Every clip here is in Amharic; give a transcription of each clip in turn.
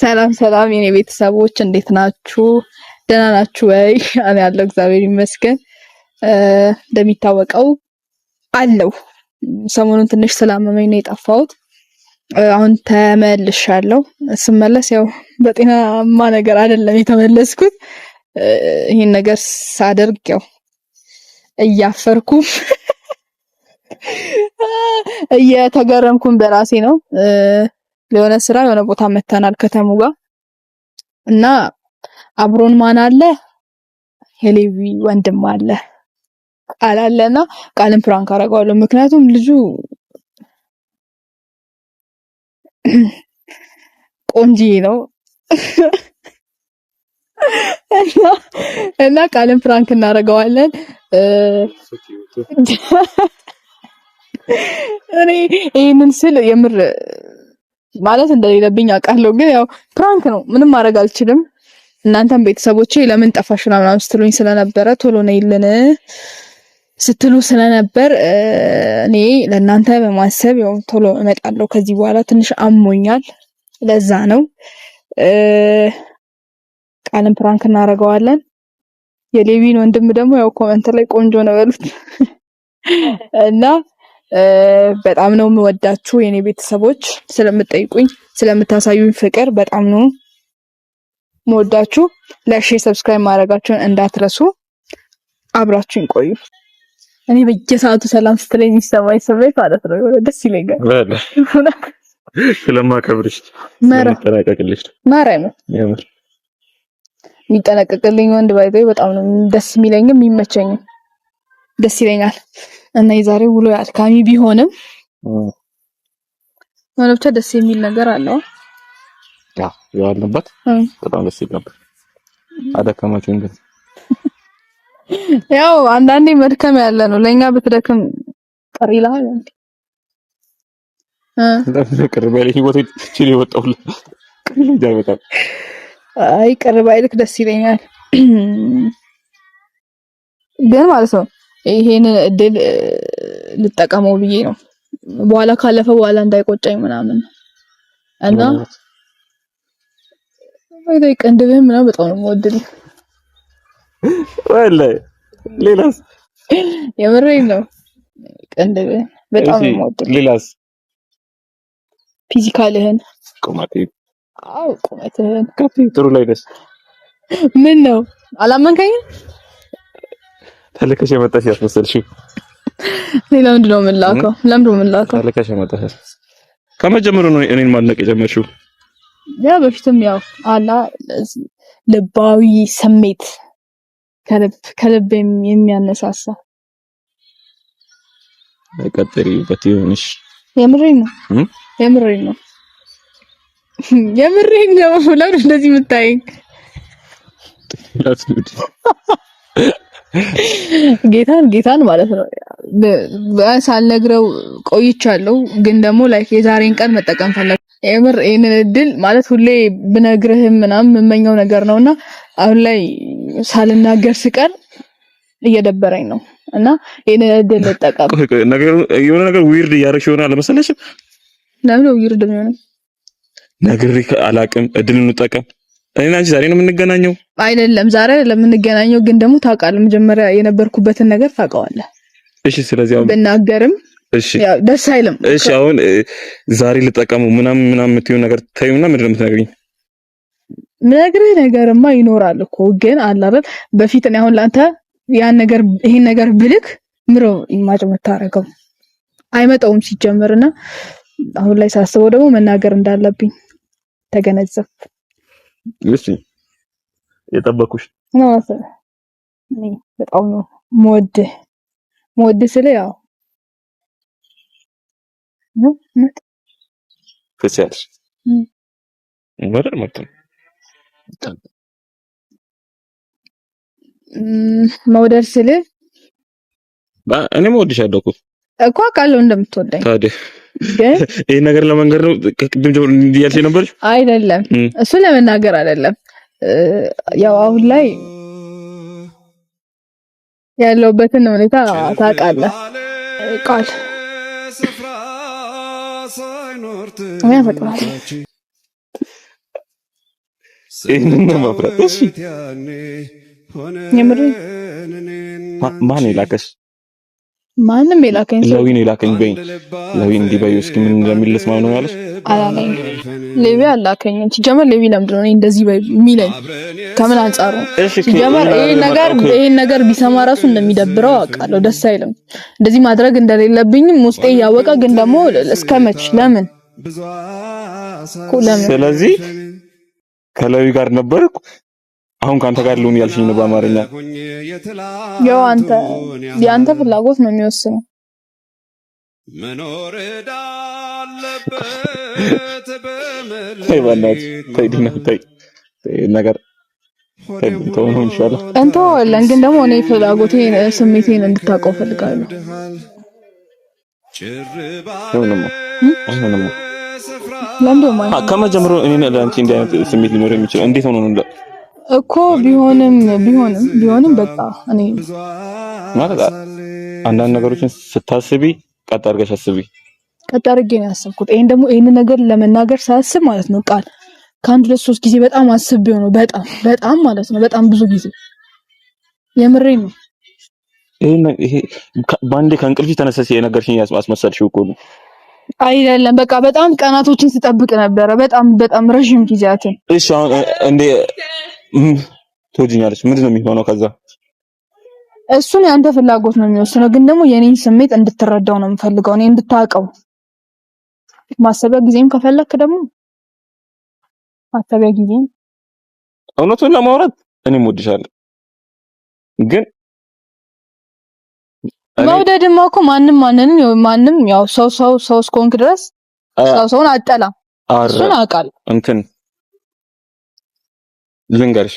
ሰላም ሰላም የኔ ቤተሰቦች እንዴት ናችሁ? ደህና ናችሁ ወይ? እኔ ያለው እግዚአብሔር ይመስገን። እንደሚታወቀው አለው ሰሞኑን ትንሽ ስላመመኝ ነው የጠፋሁት። አሁን ተመልሻለሁ። ስመለስ ያው በጤናማ ነገር አይደለም የተመለስኩት። ይሄን ነገር ሳደርግ ያው እያፈርኩም እየተገረምኩም በራሴ ነው። ለሆነ ስራ የሆነ ቦታ መተናል ከተሙ ጋር እና አብሮን ማን አለ? የሌዊ ወንድም አለ ቃል አለና ቃልን prank አደርገዋለሁ። ምክንያቱም ልጁ ቆንጂዬ ነው እና ቃልን prank እናደርገዋለን። እኔ ይሄንን ስል የምር ማለት እንደሌለብኝ አውቃለሁ፣ ግን ያው prank ነው፣ ምንም ማድረግ አልችልም። እናንተም ቤተሰቦቼ ለምን ጠፋሽ ምናምን ስትሉኝ ስለነበረ ቶሎ ነይልን ስትሉ ስለነበር እኔ ለእናንተ በማሰብ ያው ቶሎ እመጣለሁ። ከዚህ በኋላ ትንሽ አሞኛል፣ ለዛ ነው። ቃልን prank እናደርገዋለን። የሌዊን ወንድም ደግሞ ያው comment ላይ ቆንጆ ነው በሉት እና በጣም ነው የምወዳችሁ የኔ ቤተሰቦች፣ ስለምጠይቁኝ ስለምታሳዩኝ ፍቅር በጣም ነው የምወዳችሁ። like፣ share፣ subscribe ማድረጋችሁን እንዳትረሱ። አብራችሁን ቆዩ። እኔ በየሰዓቱ ሰላም ስትለኝ የሚሰማኝ ስሜት ማለት ነው የሆነ ደስ ይለኛል። ስለማከብርሽ ስለምጠነቀቅልሽ ማርያም የሚጠነቀቅልኝ ወንድ ባይዘው በጣም ነው ደስ የሚለኝም የሚመቸኝም ደስ ይለኛል። እና የዛሬው ውሎ አድካሚ ቢሆንም የሆነ ብቻ ደስ የሚል ነገር አለው። ያ የዋልንበት በጣም ደስ ይል ነበር። አደከማችሁን ግን ያው አንዳንዴ መድከም ያለ ነው። ለኛ ብትደክም ቅር ይልሃል እንዴ? ቅር ባይልህ ህይወቴ ትቼ የወጣሁት ቅር ይለኛል በጣም። አይ ቅር ባይልክ ደስ ይለኛል ግን ማለት ነው ይሄንን እድል ልጠቀመው ብዬ ነው። በኋላ ካለፈ በኋላ እንዳይቆጨኝ ምናምን እና ወይ ቅንድብህን ምናምን በጣም ነው የምወድልህ። ወላሂ ሌላስ? የምሬን ነው። ቅንድብህን በጣም ነው የምወድልህ። ሌላስ? physical ህን፣ ቁመቴ። አዎ ቁመትህን። ጥሩ ላይ ደስ ምን ነው አላመንከኝም? ተልከሽ የመጣሽ ያስመሰልሽው። እኔ ለምንድን ነው የምላከው? ለምንድን ነው የምላከው? ተልከሽ የመጣሽ ከመጀመሩ ነው እኔን ማድነቅ የጀመርሽው። ያ በፊትም ያው አላ ልባዊ ስሜት ከልብ ከልብ የሚያነሳሳ ቀጥሪበት ይሁንሽ። የምሬን ነው፣ የምሬን ነው፣ የምሬን ነው። ለምን እንደዚህ የምታየኝ? ጌታን ጌታን ማለት ነው ሳልነግረው ቆይቻለሁ፣ ግን ደግሞ like የዛሬን ቀን መጠቀም ፈለግ። የምር ይሄንን እድል ማለት ሁሌ ብነግርህም ምናምን የምመኘው ነገር ነውና አሁን ላይ ሳልናገር ስቀር እየደበረኝ ነው እና ይሄንን እድል ልጠቀም። ነገሩ የሆነ ነገር weird እያደረግሽ ይሆናል አልመሰለሽም? ለምን ነው weird የሚሆነው? ነግሬህ አላቅም። እድል እንጠቀም። እኔና አንቺ ዛሬ ነው የምንገናኘው? አይደለም ዛሬ አይደለም የምንገናኘው፣ ግን ደግሞ ታውቃለህ፣ መጀመሪያ የነበርኩበትን ነገር ታውቀዋለህ። እሺ፣ ስለዚህ አሁን ብናገርም እሺ፣ ያው ደስ አይልም። እሺ፣ አሁን ዛሬ ልጠቀሙ ምናምን ምናምን የምትይው ነገር ታዩና ምንድን ነው የምትነግሪኝ? ምነግርህ ነገርማ ይኖራል እኮ ግን አለ አይደል፣ በፊት እኔ አሁን ለአንተ ያን ነገር ይሄን ነገር ብልክ ምሮ imagine የምታረገው አይመጣውም ሲጀመርና አሁን ላይ ሳስበው ደግሞ መናገር እንዳለብኝ ተገነዘብኩ። እሺ የጠበኩሽ ነው። እኔ በጣም ነው የምወድህ የምወድህ ስልህ ያው ትችያለሽ መረር መርጥ ነው መውደድ ስልህ እኔም እወድሻለሁ እኮ እኮ አውቃለሁ እንደምትወደኝ። ታዲያ ግን ይሄን ነገር ለመንገር ነው ከቅድም ጀምሮ እንዲህ ያልሽ ነበር አይደለም? እሱ ለመናገር አይደለም። ያው አሁን ላይ ያለሁበትን ሁኔታ ታውቃለህ። ቃል እኔ አፈቅርሃለሁ። ይህንን ነው መፍራት። እሺ የምሬን። ማን የላከሽ? ማንም የላከኝ ሰው ለዊ ነው የላከኝ በይኝ። ለዊ እንዲህ በይው እስኪ ምን እንደሚል ልስማው ነው ያለሽ? አላለኝም። ሌዊ አላከኝም። ሲጀመር ሌዊ ለምንድን ነው እኔ እንደዚህ በይ የሚለኝ? ከምን አንጻር ነው? እሺ ሲጀመር ይሄን ነገር ቢሰማ ራሱ እንደሚደብረው አውቃለሁ። ደስ አይልም። እንደዚህ ማድረግ እንደሌለብኝም ውስጤ እያወቀ ግን ደግሞ እስከ መች ለምን እኮ ለምን? ስለዚህ ከለዊ ጋር ነበርኩ፣ አሁን ከአንተ ጋር ልሁን ያልሽኝ ነው በአማርኛ። ያው አንተ የአንተ ፍላጎት ነው የሚወስነው። ተይ በእናትሽ ተይ ዲና ተይ ተይ ነገር ተይ ተው ነው ይሻላል። እንተዋለን ግን ደግሞ እኔ ፍላጎቴን ስሜቴን እንድታውቀው እፈልጋለሁ። አይሆንማ አይሆንማ። ለምንድን ነው የማይሆነው? ከመጀመሩ እኔ ለአንቺ እንዲህ አይነት ስሜት ሊኖር የሚችለው እንዴት ሆኖ ነው? እኮ ቢሆንም ቢሆንም ቢሆንም በቃ እኔ ማለት አንዳንድ ነገሮችን ስታስቢ ቀጥ አድርገሽ አስቢ። ቀጥ አድርጌ ነው ያሰብኩት። ይሄን ደግሞ ይሄን ነገር ለመናገር ሳያስብ ማለት ነው ቃል ከአንድ ሁለት ሶስት ጊዜ በጣም አስቤው ነው። በጣም በጣም ማለት ነው በጣም ብዙ ጊዜ የምሬ ነው። ይሄ በአንዴ ከእንቅልፍሽ ተነሳሽ የነገርሽኝ አስመሰልሽው እኮ ነው። አይደለም በቃ በጣም ቀናቶችን ስጠብቅ ነበረ። በጣም በጣም ረዥም ጊዜያትን። እሺ አሁን እንዴ ትወጂኛለሽ? ምንድን ነው የሚሆነው ከዛ? እሱን የአንተ ፍላጎት ነው የሚወስነው፣ ግን ደግሞ የኔን ስሜት እንድትረዳው ነው የምፈልገው፣ እኔ እንድታውቀው። ማሰቢያ ጊዜም ከፈለክ ደግሞ ማሰቢያ ጊዜም። እውነቱን ለማውራት እኔም እወድሻለሁ፣ ግን መውደድማ እኮ ማንም ማንንም ማንም ያው ሰው ሰው ሰው እስከሆንክ ድረስ ሰው ሰውን አጠላም፣ እሱን አውቃለሁ። እንትን ልንገርሽ፣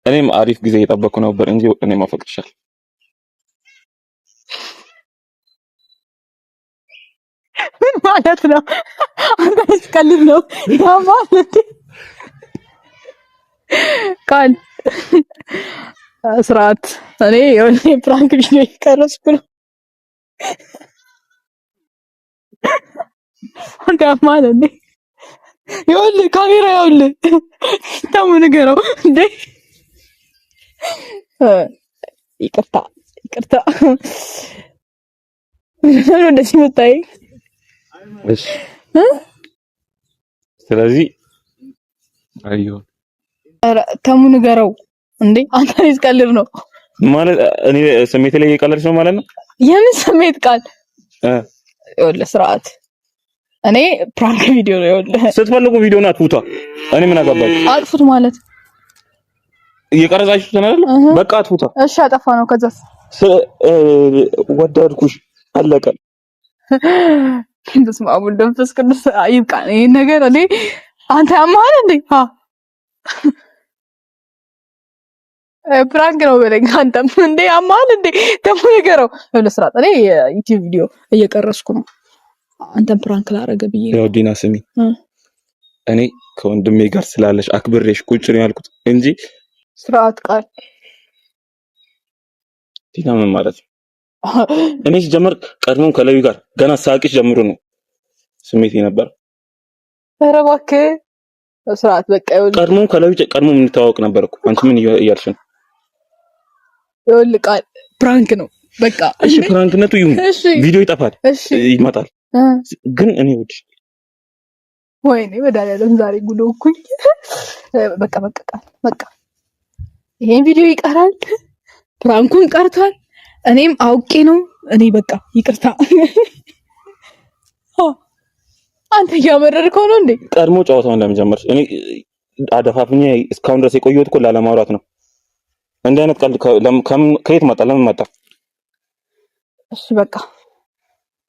እኔም አሪፍ ጊዜ እየጠበቅኩ ነበር እንጂ እኔም አፈቅርሻለሁ። ምን ማለት ነው? አንተ ስትቀልድ ነው ያማል ቃል ስርዓት። እኔ የሆነ prank ቪዲዮ እየቀረጽኩ ነው። አንተ ያማል እንዴ? ይኸውልህ ካሜራ ይኸውልህ፣ ተሙ ንገረው እንዴ። ይቅርታ ይቅርታ። ምን እንደዚህ መጣይ? እሺ ስለዚህ አዩ ተሙ ንገረው እንዴ። አንተ ስትቀልድ ነው ማለት እኔ ስሜት ላይ እየቀለድሽ ነው ማለት ነው። የምን ስሜት ቃል? ይኸውልህ ስርዓት። እኔ prank ቪዲዮ ነው። ይኸውልህ ስትፈልጉ ቪዲዮን አጥፉታ። እኔ ምን አገባኝ? አጥፉት ማለት እየቀረጻችሁት ነው አይደል? በቃ አጥፉታ። እሺ አጠፋ ነው። ከዛስ ወደድኩሽ፣ አለቀ። በስመ አብ ወወልድ ወመንፈስ ቅዱስ። ይብቃ ይሄን ነገር። እኔ አንተ ያማል እንዴ? prank ነው በለኝ። አንተም እንዴ ያማል እንዴ? ደግሞ ንገረው። ይኸውልህ ስርዓት። እኔ የዩቲዩብ ቪዲዮ እየቀረጽኩ ነው። አንተም prank ላረገ ብዬ ያው ዲና ስሚ፣ እኔ ከወንድሜ ጋር ስላለሽ አክብሬሽ ቁጭ ነው ያልኩት እንጂ ስርዓት ቃል ዲና ምን ማለት ነው? እኔ ሲጀምር ቀድሞም ከለዊ ጋር ገና ሳቂሽ ጀምሮ ነው ስሜት ነበር። ኧረ እባክህ ስርዓት በቃ ይኸውልህ፣ ቀድሞ ከለዊ ቀድሞ የምንተዋወቅ ነበር እኮ። አንቺ ምን እያልሽ ነው? ይኸውልህ ቃል prank ነው በቃ። እሺ prank ነቱ ይሁን፣ ቪዲዮ ይጠፋል፣ ይመጣል። ግን እኔ ውድ ወይኔ መድኃኒዓለም ዛሬ ጉድ ሆንኩኝ። በቃ በቃ ቃል በቃ ይሄን ቪዲዮ ይቀራል፣ prank ኡን ቀርቷል። እኔም አውቄ ነው። እኔ በቃ ይቅርታ። አንተ እያመረርከው ነው እንዴ? ቀድሞ ጨዋታውን ለመጀመር እኔ አደፋፍኜ እስካሁን ድረስ የቆየሁት እኮ ላለማውራት ነው። እንዲህ አይነት ቀልድ ከየት መጣ? ለምን መጣ? እሺ በቃ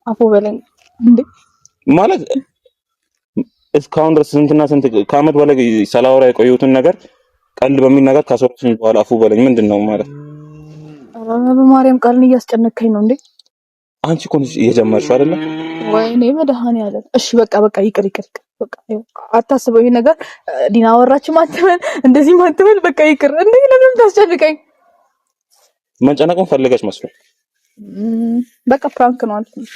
አፎ በለኝ እንዴ። ማለት እስካሁን ድረስ ስንትና ስንት ከአመት በላይ ሳላወራ የቆየሁትን ነገር ቀልድ በሚል ነገር ካስወራሽኝ በኋላ አፉ በለኝ ምንድን ነው ማለት? ኧረ በማርያም ቃልን እያስጨነከኝ ነው እንዴ። አንቺ እኮ ነሽ እየጀመርሽው አይደለ? ወይኔ መድኃኒዓለም። እሺ በቃ በቃ ይቅር ይቅር በቃ አታስበው። ይሄ ነገር ዲና አወራችም አትበል፣ እንደዚህም አትበል። በቃ ይቅር። እንዴ ለምን ታስጨንቀኝ? መጨነቁን ፈልገሽ መስሎኝ። በቃ prank ነው አልኩኝ።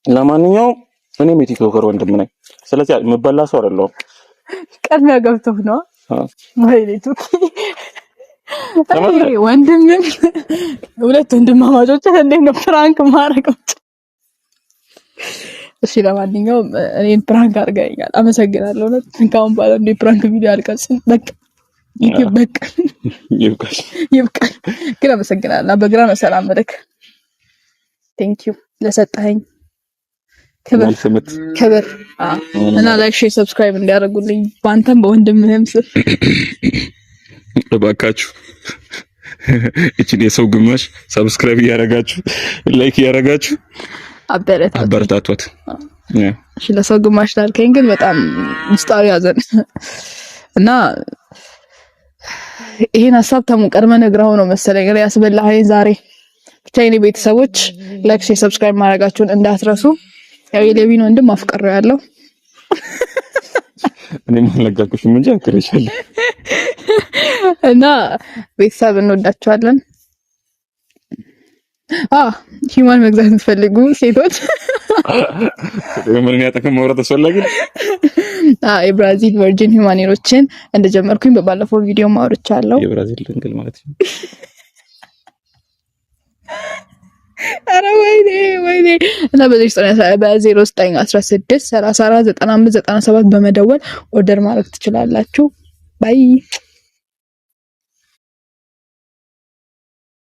ለማንኛውም እኔም የ TikToker ወንድም ነኝ። ስለዚህ የምበላ ሰው አይደለሁም። ቀድሚያ ገብቶህ ነው ወይኔ ቱኪ ወንድምም ሁለት ወንድማማቾች እንዴት ነው prank ማድረግ? እሺ ለማንኛውም እኔን prank አድርገኸኛል፣ አመሰግናለሁ። እውነት ከአሁን በኋላ እንደ prank ቪዲዮ አልቀርጽም። በቃ ዩቲዩብ በቃ ይብቃል፣ ይብቃል። ግን አመሰግናለሁ። በግራ ነው ሰላም መልክ። Thank you ለሰጠኸኝ ክብር ክብር እና like፣ share፣ subscribe እንዲያደርጉልኝ በአንተም በወንድምህም ስም እባካችሁ እቺን የሰው ግማሽ subscribe እያደረጋችሁ like እያደረጋችሁ አበረታቷት። እሺ ለሰው ግማሽ ላልከኝ ግን በጣም ውስጣዊ ያዘን እና ይሄን ሀሳብ ተሙ ቀድመህ ነግረኸው ነው መሰለኝ ያስበላኸኝ ዛሬ። ብቻ የኔ ቤተሰቦች like፣ share፣ subscribe ማድረጋችሁን እንዳትረሱ። ያው የሌዊን ወንድም አፍቅሬው ያለው እኔም አልነገርኩሽም እንጂ አፍቅሬሻለሁ። እና ቤተሰብ እንወዳችኋለን። Human መግዛት የምትፈልጉ ሴቶች ምን ያጠቅም መውራት አስፈላጊ ነው። የብራዚል virgin human hair ኦችን እንደጀመርኩኝ በባለፈው ቪዲዮ ማውርቻለሁ። የብራዚል ድንግል ማለት ነው። ኧረ ወይኔ ወይኔ! እና በ0916 34 95 97 በመደወል order ማድረግ ትችላላችሁ። Bye.